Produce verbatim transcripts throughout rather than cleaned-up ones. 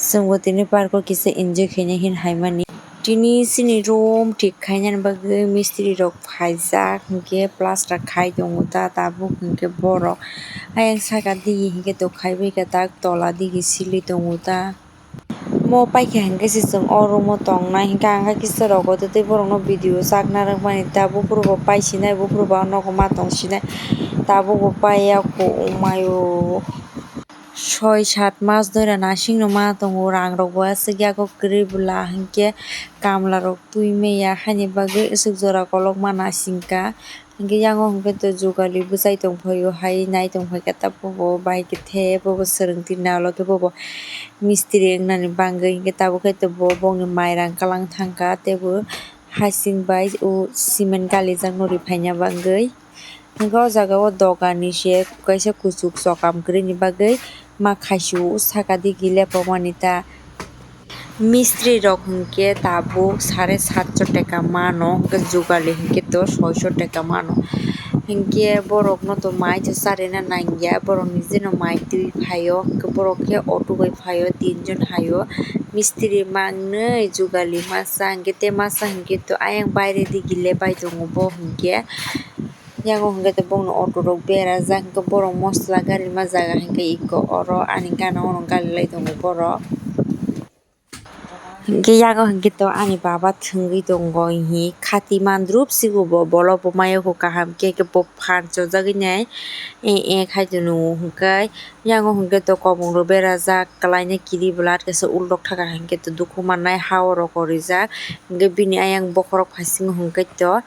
Chwngbo tini park o kisa enjoy khaina hin haimani. Tini chini room thik khainani bagwi mistri rok phaijak, hinkhe plaster khai tongo ta tabuk, hinkhe borok ayang saka digi hinkhe to khaibai kha tak tola digi sili tongo ta. Mo paikha hinkhe se chwng o room o tongnai, hinkhe ang khe kisa rogo tei borokno video chakna rwkmani ta, buphuru bo paisinai, buphuru bo o nogo ma tongsinai, tabuk bo paiya kho wngmaio. Soi sat mas doira nasing no ma tongo, rang rok bo aswk yago kwrwi bwla, hinkhe kamla rok twi maya haini bagwi aswk jora kolokma nasing kha. Hinkhe yango hinkhe to jugali bwchai tongphaio, hai nai tongphai khe ta bobo bai khe the bobo swrwngtwi nalo khe bobo mistri wngnani bagwi, hinkhe tabuk khe to bo bongni mairang kwlang thangkha tei bo hasing bai o cement galijak no riphaina bagwi. Hinkhe o jaga o dogan ni se kaisa kuchuk chokam kwrwini bagwi ma khaisio saka digi lepokmani ta. Mistri rok hinkhe tabuk sare satso teka mano, hinkhe jugali hinkhe to soiso teka mano. Hinkhe borokno to mai to charina nangya, borok nijeno mai twi phaio, hinkhe borok khe auto bai phaio, tinjon haio. Mistri mangnwi jugali masa hinkhe tei masa hinkhe to ayang baire digi lepai tongo bo hinkhe. Yango hinkhe to bongni auto rok berajak, hinkhe borok mosla gari ma jaga hinkhe eko oro ani gana ono gali lai tongo borok. Hinkhe yago hinkhe to ani baba thwngwi tongo, hinkhe khati mandrup sigo bo, bolo bo mayoko kaham khe, khe bo phan chojagwi nai, eh, eh, khai tongo hinkhe. Yango hinkhe to kobong rok berajak, kwlaina kiri bwla kaisa uldok thaka hinkhe to dukhu mannai ha o rok o rijak. Hinkhe bini ayang bokhorok phaisingo hinkhe to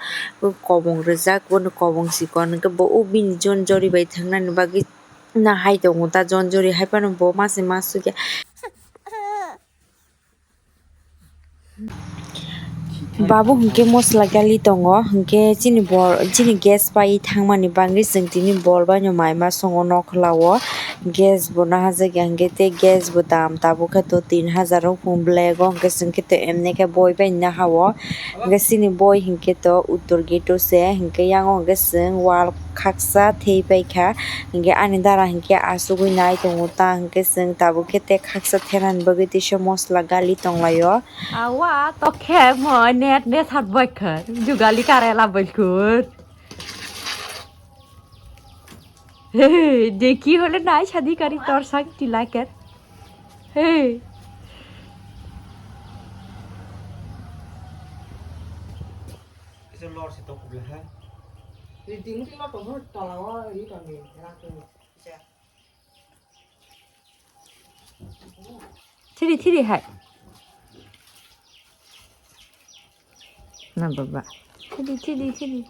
kobong rijak, bono kobong sikon hinkhe bo o bini jon jori bai thangnani bagwi nahai tongo ta, jon jori hai phano bo mase ma sugya. Babu hinkhe mosla gali tongo, hinkhe chini bol, chini gas pai thangmani bagwi chwng tini bol baino mai ma songo nokhlao. Gas bo nahajakya hinkhe tei gas bo dam tabuk khe to tin hajar wngphung black o, hinkhe chwng khe to emni khe boi bai naha o. Hinkhe chini boi hinkhe to uttor gate o se, hinkhe yango hinkhe chwng wall khaksa thei paikha, hinkhe ani dara hinkhe achugwi nai tongo ta, hinkhe chwng tabuk khe tei khaksa thenani bagwi teisa mosla gali tonglaio. Awa, to khe mo net net hat boikha, jugali karela boikhur. Hey, dekhi hole nai shadi kari tor sang tilaker. Hey. Kisa lor se tokobla ha. Ri ding ti lor tong ho tola o ri tong ni rak tong ni. Thiri thiri hai. Na baba. Thiri thiri thiri.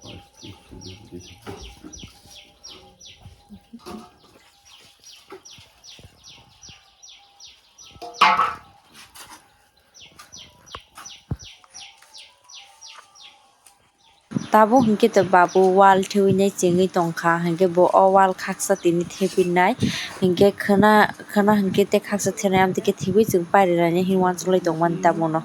Tabuk hinkhe to babu wall thewi nai chengwi tongkha, hinkhe bo o wall khaksa tini thepinnai, hinkhe khwna, khwna hinkhe tei khaksa thenai, amtwi khe thwiwi chwng pairwlainai hinwi uansuk lai tongmani tamo no.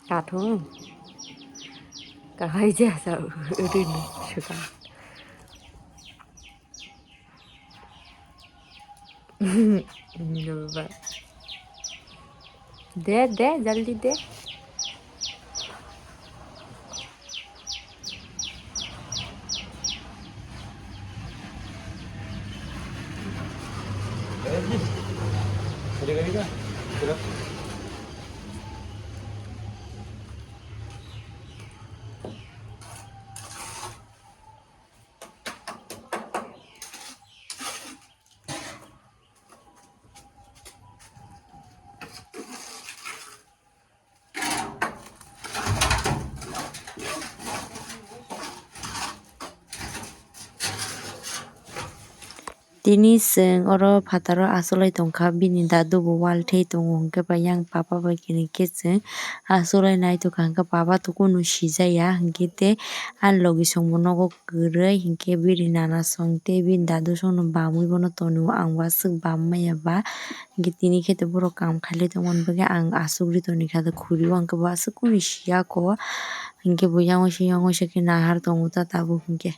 Kathung. Kahai jasa rini suka. De, de, jaldi de. Tini chwng oro phataro achuk lai tongkha, bini dadu bo wal thai tongo, hwnkhe bai yang papa bai khe chwng achuk lai nai tongkha, hwnkhe papa to kunu sijaya, hwnkhe tei ani logi songbo nogo kwrwi, hwnkhe bini nana song tei bini dadu songno bamwi bono tonwi, ang bo aswk bam manya ba, hwnkhe tini khe borok kam khailai tongmani bagwi ang achuk ri tongwi kha khuri o, hwnkhe bo aswk kunu siya kho, hwnkhe bo yang waisa yang waisa khe nahar tongo ta tabuk hwnkhe.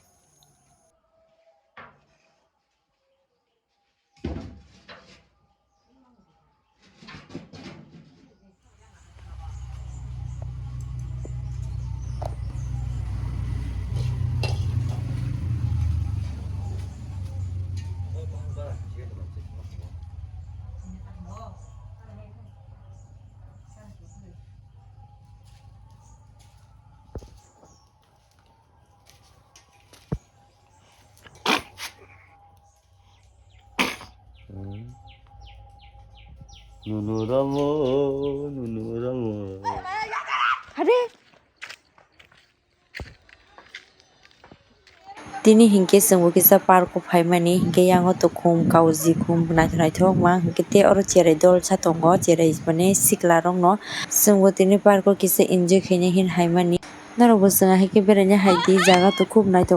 Nunu ramo, nunu ramo. Are. Tini hinkhe chwngbo kisa park o phaimani, hinkhe yango tokhum, kauji khum naithok naithok ma, hinkhe tei oro cherai dolsa tongo, cherai mane sikla rokno chwngbo tini park o kisa enjoy khaina hin haimani. Norokbo chwng ahai khe beraina haidi, jaga to khub naithok.